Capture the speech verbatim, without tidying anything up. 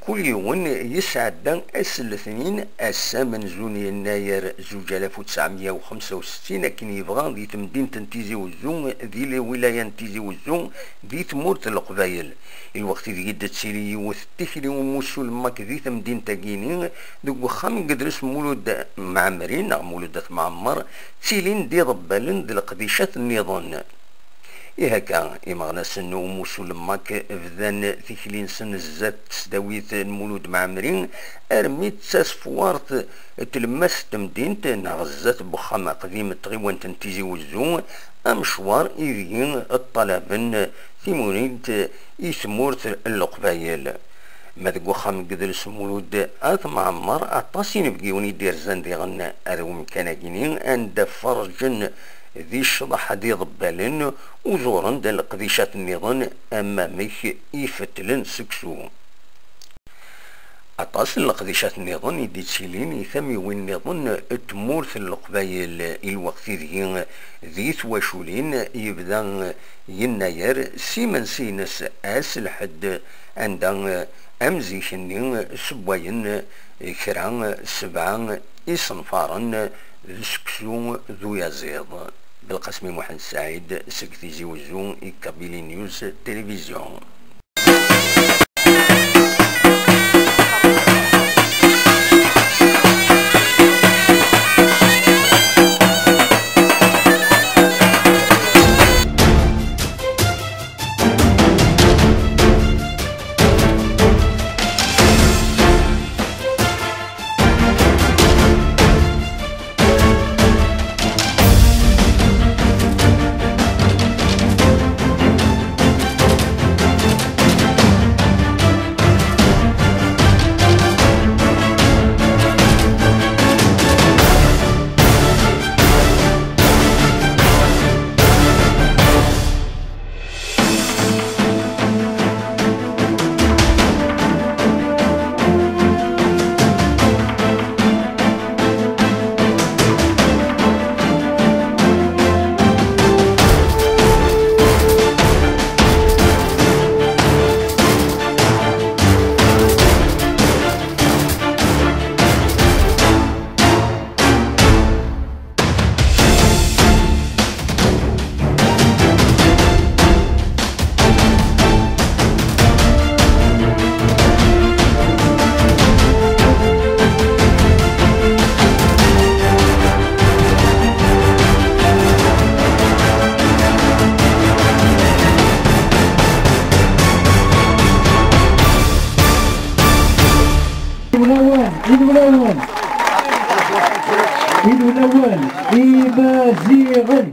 Kul yiwen yesɛedda ass n letnin, ass amenzu n yennayer zuǧ alaf u tesɛemya u xemsa u settin, akken yebɣa, di temdint n Tizi Uzzu, di lwilaya n Tizi Uzzu, di tmurt n Leqbayel. I lweqt ideg i d-tettili yiwet n tikli umussu n lmak di temdint-agi-ni, deg uxxam n yedles Mulud Mɛemmri neɣ Mulud At Mɛemmer, ttilin-d iḍebbalen d leqdicat nniḍen. Ihakka, imeɣnasen n umussu n lmak bdan tikli-nsen zdat tesdawit n Mulud Mɛemmri, armi d tasfwart n tlemmast n temdint neɣ zdat n wexxam aqdim n tɣiwant n Tizi Uzzu, amecwar ideg ṭṭalaben timunint i tmurt n Leqbayel. Ma deg uxxam n yedles Mulud At Mɛemmer, aṭas inebgiwen i d-irzan diɣen ar umkan-agi-ni, anda ferrǧen di ccḍeḥ d iḍebbalen, uẓuren-d leqdicat nniḍen, am amek ifetlen seksu. Aṭas n leqdicat nniḍen i d-ittilin i tamiwin nniḍen n tmurt n Leqbayel, i lweqt ideg di twaculin yebda yennayer s imensi-ines ass lḥedd, anda am zik-nni ssewwayen kra sebɛa isenfaren d seksu d uyaziḍ. Belqasmi Muḥend Saɛid seg Tizi Uzzu i Kabili News Télévision. Imawlan, imawlan, imawlan, Imaziɣen.